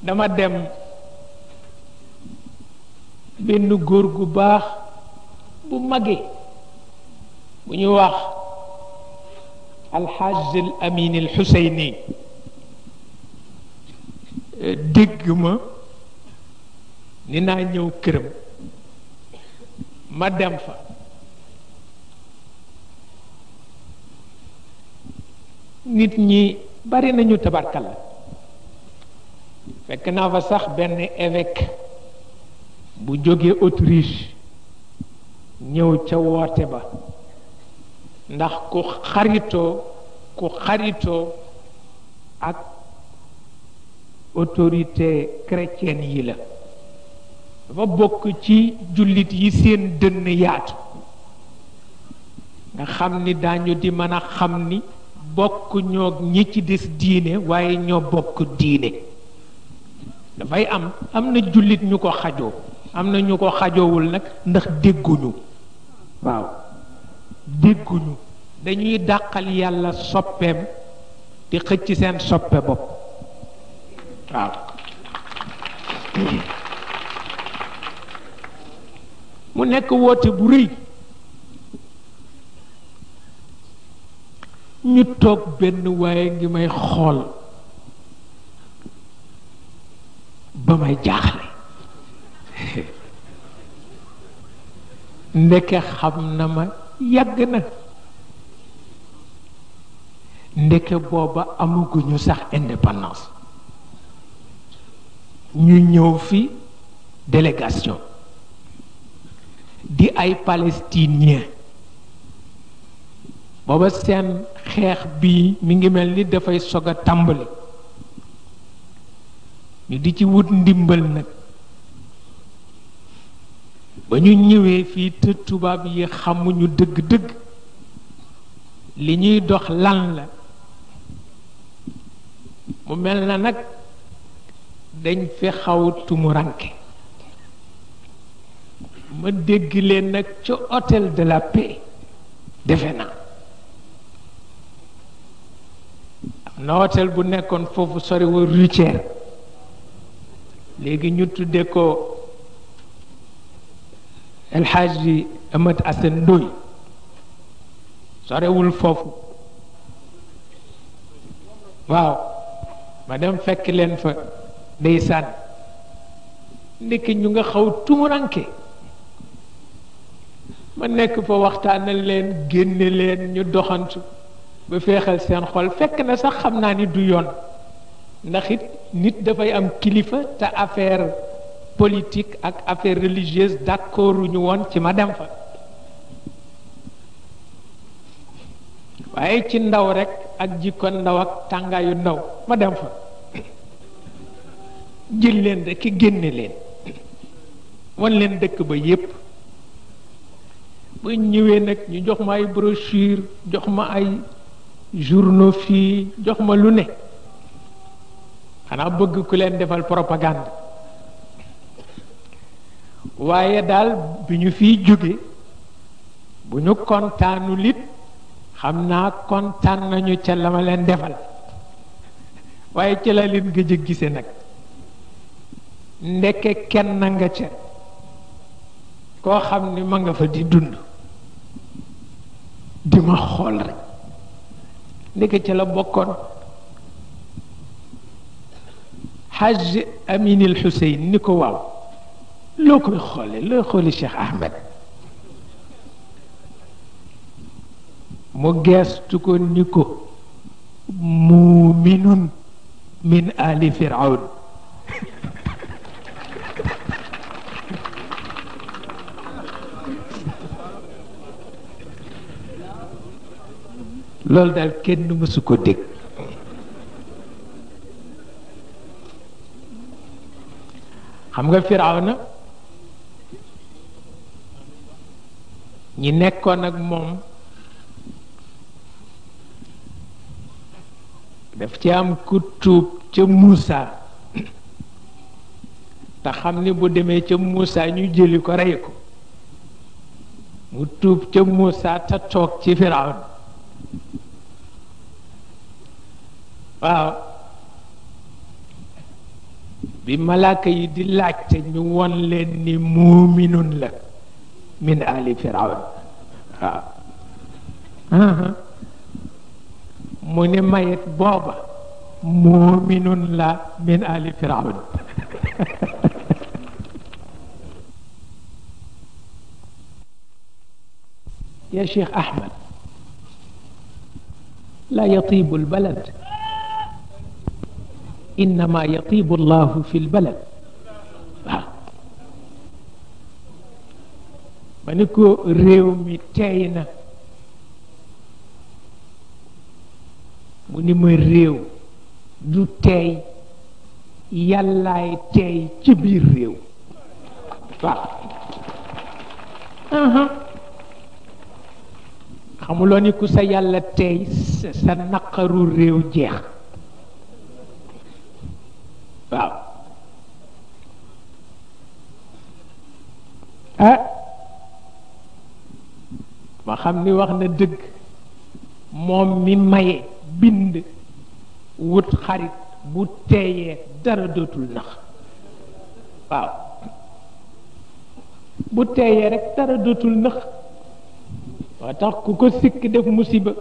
dama dem benn góor gu baax bu magee bu ñu wax alxaaj al amin al xuseyni dégg ma ni naa ñëw këram ma dem fa nit ñi bari nañu tabarkalla fekk naa fa sax benn évêque bu jógee Autriche ñëw ca woote ba ndax ku xaritoo ak autorité chrétienne yi la dafa bokk ci jullit yi seen dënn yaatu nga xam ni daañu di mën a xam ni bokk ñoo ñi ci des diine waaye ñoo bokk diine dafay am na jullit ñu ko xajoo am na ñu ko xajoowul nag ndax dégguñu waaw dégguñu dañuy dàqal yàlla soppeem di xëcc seen soppe bopp waaw mu nekk woote bu rëy ñu toog benn waaye ngi may xool ba may jaaxle ndeke xam na ma yàgg na ndeke booba amaguñu sax indépendance ñu ñëw fi délégation di ay palestiniens booba seen xeex bii mi ngi mel ni dafay sog a tàmbali ñu di ci wut ndimbal nag ba ñu ñëwee fii te tubaab yi xamuñu dëgg-dëgg li ñuy dox lan la mu mel na nag dañ fi xaw tumuranke ma dégg leen nag ca hôtel de la paix defe naa am na hôtel bu nekkoon foofu soriwul Rutière léegi ñu tudde ko El Hadji Amat Assane Ndoye sorewul foofu waaw ma dem fekk leen fa ndeysaan ndekki ñu nga xaw tumuranke ma nekk fa waxtaanal leen génne leen ñu doxantu ba feexal seen xol fekk na sax xam naa ni du yoon ndax it nit dafay am kilifa te affaire politique ak affaire religieuse d'accordu ñu woon ci ma dem fa waaye ci ndaw rek ak jikko ndaw ak tàngaayu ndaw ma dem fa jël leen rek ki génne leen wan leen dëkk ba yépp ba ñëwee nag ñu jox ma ay brochure jox ma ay journaux fii jox ma lu ne xanaa bëgg ku leen defal propagande waaye daal bi ñu fiy jóge bu ñu kontaanu lit xam naa kontaan nañu ca la ma leen defal waaye ca la leen gëj a gise nag ndeke kenn nga ca koo xam ni ma nga fa di dund di ma xool rek ndeke ca la bokkoon Haj Amin al Xuseyn ni ko waaw loo koy xoole loo xooli Cheikh Ahmed mu geestu ko ni ko muuminun min ali firawn loolu daal kenn mësu ko dégg xam nga firawna ñi nekkoon ak moom daf ci am ku tuub ca Muusa te xam ni bu demee ca Muusa ñu jëli ko rey ko mu tuub ca Muusa te toog ci firawna waaw bi malaaka yi di laajte ñu won leen ni muuminun la min ali firawn waaw mu ne mayet booba muuminun la min ali firawn يا شيخ أحمد لا يطيب البلد إنما يطيب الله في البلد منكو ريومي تينا مني ما ريو دو تي يالاي تي ci biir réew xamuloo ni ku sa yàlla tey sa naqaru réew jeex waaw ma xam ni wax na dëgg moom mi maye bind wut xarit bu teeyee dara dootul nax waaw bu teeyee rek dara dootul nax waa tax ku ko sikk def musiba